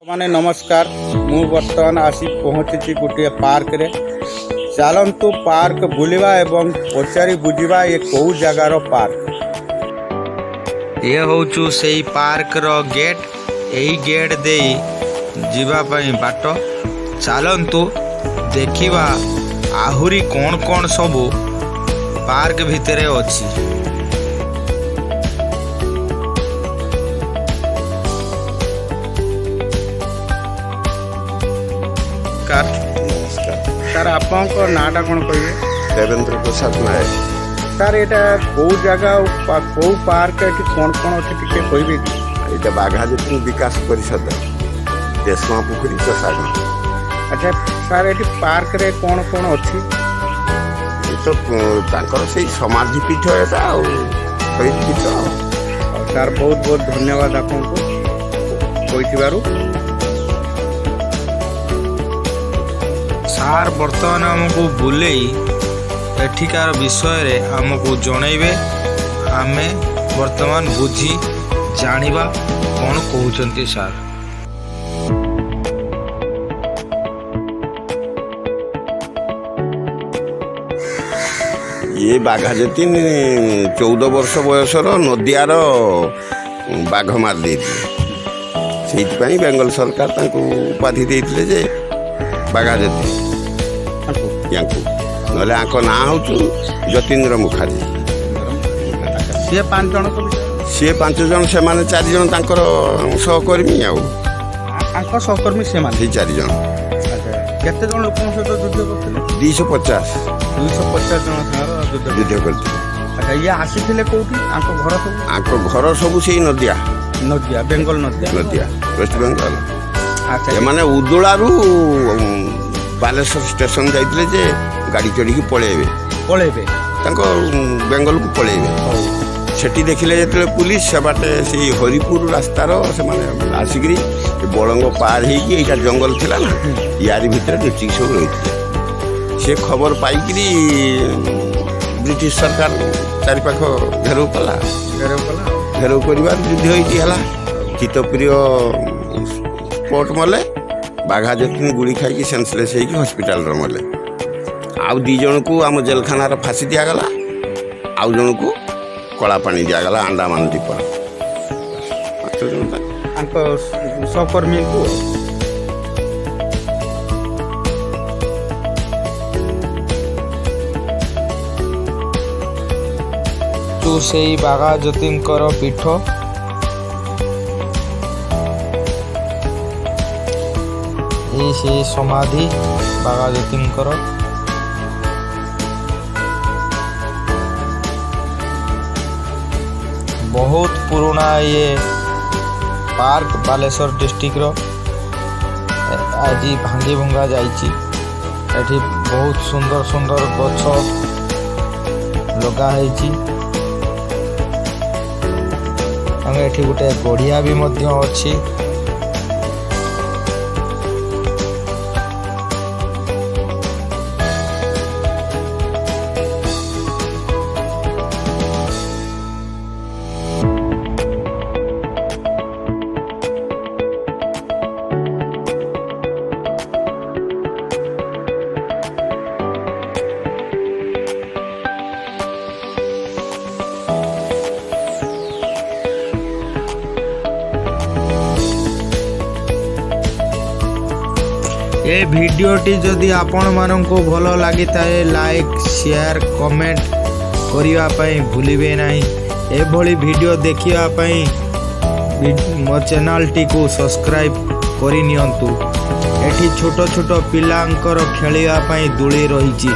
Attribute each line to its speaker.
Speaker 1: ମାନେ ନମସ୍କାର। ମୁଁ ବର୍ତ୍ତମାନ ଆସି ପହଞ୍ଚିଛି ଗୋଟିଏ ପାର୍କରେ। ଚାଲନ୍ତୁ, ପାର୍କ ବୁଲିବା ଏବଂ ପଚାରି ବୁଝିବା ଏ କେଉଁ ଜାଗାର ପାର୍କ।
Speaker 2: ଇଏ ହେଉଛି ସେଇ ପାର୍କର ଗେଟ୍। ଏହି ଗେଟ୍ ଦେଇ ଯିବା ପାଇଁ ବାଟ। ଚାଲନ୍ତୁ ଦେଖିବା ଆହୁରି କ'ଣ କ'ଣ ସବୁ ପାର୍କ ଭିତରେ ଅଛି।
Speaker 1: ନମସ୍କାର।
Speaker 3: ନମସ୍କାର।
Speaker 1: ସାର୍, ଆପଣଙ୍କ ନାଁଟା କ'ଣ କହିବେ?
Speaker 3: ଦେବେନ୍ଦ୍ର ପ୍ରସାଦ ନାୟକ।
Speaker 1: ସାର୍, ଏଇଟା କେଉଁ ଜାଗା ଆଉ କେଉଁ ପାର୍କ? ଏଠି କ'ଣ କ'ଣ ଅଛି ଟିକେ କହିବେ କି?
Speaker 3: ଏଇଟା ବାଘା ଯତୀନ ବିକାଶ ପରିଷଦ, ଦେଶମା ପୋଖରୀ, ଚଷାଗାଁ।
Speaker 1: ଆଚ୍ଛା ସାର୍, ଏଠି ପାର୍କରେ କ'ଣ କ'ଣ ଅଛି?
Speaker 3: ଏ ତ ତାଙ୍କର ସେଇ ସମାଧି ପୀଠ ଏଟା ଆଉ ଶହୀଦ ପୀଠ।
Speaker 1: ଆଉ ସାର୍, ବହୁତ ବହୁତ ଧନ୍ୟବାଦ ଆପଣଙ୍କୁ କହିଥିବାରୁ।
Speaker 2: ସାର୍ ବର୍ତ୍ତମାନ ଆମକୁ ବୁଲେଇ ଏଠିକାର ବିଷୟରେ ଆମକୁ ଜଣେଇବେ। ଆମେ ବର୍ତ୍ତମାନ ବୁଝି ଜାଣିବା କ'ଣ କହୁଛନ୍ତି ସାର୍।
Speaker 3: ଇଏ ବାଘା ଯତୀନ 14 ବର୍ଷ ବୟସର ନଦିଆର ବାଘ ମାରି ଦେଇଥିଲେ। ସେଇଥିପାଇଁ ବେଙ୍ଗଲ ସରକାର ତାଙ୍କୁ ଉପାଧି ଦେଇଥିଲେ ଯେ ବାଘା ଯତୀନ।
Speaker 1: ତାଙ୍କୁ
Speaker 3: ୟାଙ୍କୁ। ନହେଲେ ଆଙ୍କ ନାଁ ହେଉଛି ଯତୀନ୍ଦ୍ର ମୁଖାର୍ଜୀ।
Speaker 1: ଆଚ୍ଛା, ସିଏ ପାଞ୍ଚ ଜଣଙ୍କ ବିଷୟରେ
Speaker 3: ସିଏ ପାଞ୍ଚ ଜଣ, ସେମାନେ ଚାରି ଜଣ ତାଙ୍କର ସହକର୍ମୀ ଆଉ
Speaker 1: ତାଙ୍କ ସହକର୍ମୀ ସେମାନେ।
Speaker 3: ସେଇ ଚାରି ଜଣ।
Speaker 1: ଆଚ୍ଛା, କେତେ ଜଣ ଲୋକଙ୍କ ସହିତ ଯୁଦ୍ଧ କରୁଥିଲେ?
Speaker 3: 250।
Speaker 1: 250 ଜଣ ସାଙ୍ଗର ଯୁଦ୍ଧ
Speaker 3: ଯୁଦ୍ଧ କରିଥିଲେ।
Speaker 1: ଆଚ୍ଛା, ଇଏ ଆସିଥିଲେ କୋଉଠି? ଆଙ୍କ ଘର ସବୁ?
Speaker 3: ଆଙ୍କ ଘର ସବୁ ସେଇ ନଦିଆ।
Speaker 1: ନଦିଆ, ବେଙ୍ଗଲ ନଦିଆ।
Speaker 3: ନଦିଆ, ୱେଷ୍ଟ ବେଙ୍ଗଲ। ଏମାନେ ଉଦଳାରୁ ବାଲେଶ୍ୱର ଷ୍ଟେସନ ଯାଇଥିଲେ ଯେ ଗାଡ଼ି ଚଢ଼ିକି ପଳେଇବେ।
Speaker 1: ପଳେଇବେ।
Speaker 3: ତାଙ୍କ ବେଙ୍ଗଲକୁ ପଳେଇବେ। ସେଠି ଦେଖିଲେ ଯେତେବେଳେ ପୁଲିସ, ସେବାଟେ ସେଇ ହରିପୁର ରାସ୍ତାର ସେମାନେ ଆସିକିରି ଏ ବଳଙ୍ଗ ପାର ହେଇକି, ଏଇଟା ଜଙ୍ଗଲ ଥିଲା ନା, ୟାରି ଭିତରେ ଲୁଚିକି ସବୁ ରହିଥିଲେ। ସେ ଖବର ପାଇକିରି ବ୍ରିଟିଶ ସରକାର ଚାରିପାଖ ଘେରାଉ କଲା।
Speaker 1: ଘେରାଉ କଲା।
Speaker 3: ଘେରାଉ କରିବାର ଯୁଦ୍ଧ ହେଇକି ହେଲା। ଚିତ୍ତପ୍ରିୟ ସ୍ପଟ ମଲେ, ବାଘା ଯତୀନ ଗୁଳି ଖାଇକି ସେନ୍ସଲେସ୍ ହେଇକି ହସ୍ପିଟାଲରେ ମଲେ। ଆଉ ଦୁଇ ଜଣକୁ ଆମ ଜେଲଖାନାର ଫାଶୀ ଦିଆଗଲା, ଆଉ ଜଣକୁ କଳା ପାଣି ଦିଆଗଲା ଆଣ୍ଡାମାନ ଦ୍ୱୀପର। ପାଞ୍ଚ ଜଣ
Speaker 1: ତାଙ୍କ ସହକର୍ମୀଙ୍କୁ।
Speaker 2: ତୁ ସେଇ ବାଘା ଯତୀଙ୍କର ପୀଠ। ଏଇ ସେଇ ସମାଧି ବାଘା ଯତୀଙ୍କର। ବହୁତ ପୁରୁଣା ଇଏ ପାର୍କ ବାଲେଶ୍ୱର ଡିଷ୍ଟ୍ରିକ୍ଟର। ଆଜି ଭାଙ୍ଗି ଭଙ୍ଗା ଯାଇଛି। ଏଠି ବହୁତ ସୁନ୍ଦର ସୁନ୍ଦର ଗଛ ଲଗା ହେଇଛି ଏବଂ ଏଠି ଗୋଟେ ଗଡ଼ିଆ ବି ମଧ୍ୟ ଅଛି। ଏ ଭିଡ଼ିଓଟି ଯଦି ଆପଣମାନଙ୍କୁ ଭଲ ଲାଗିଥାଏ, ଲାଇକ୍, ସେୟାର, କମେଣ୍ଟ କରିବା ପାଇଁ ଭୁଲିବେ ନାହିଁ। ଏଭଳି ଭିଡ଼ିଓ ଦେଖିବା ପାଇଁ ମୋ ଚ୍ୟାନେଲଟିକୁ ସବସ୍କ୍ରାଇବ୍ କରିନିଅନ୍ତୁ। ଏଠି ଛୋଟ ଛୋଟ ପିଲାଙ୍କର ଖେଳିବା ପାଇଁ ଦୋଳି ରହିଛି।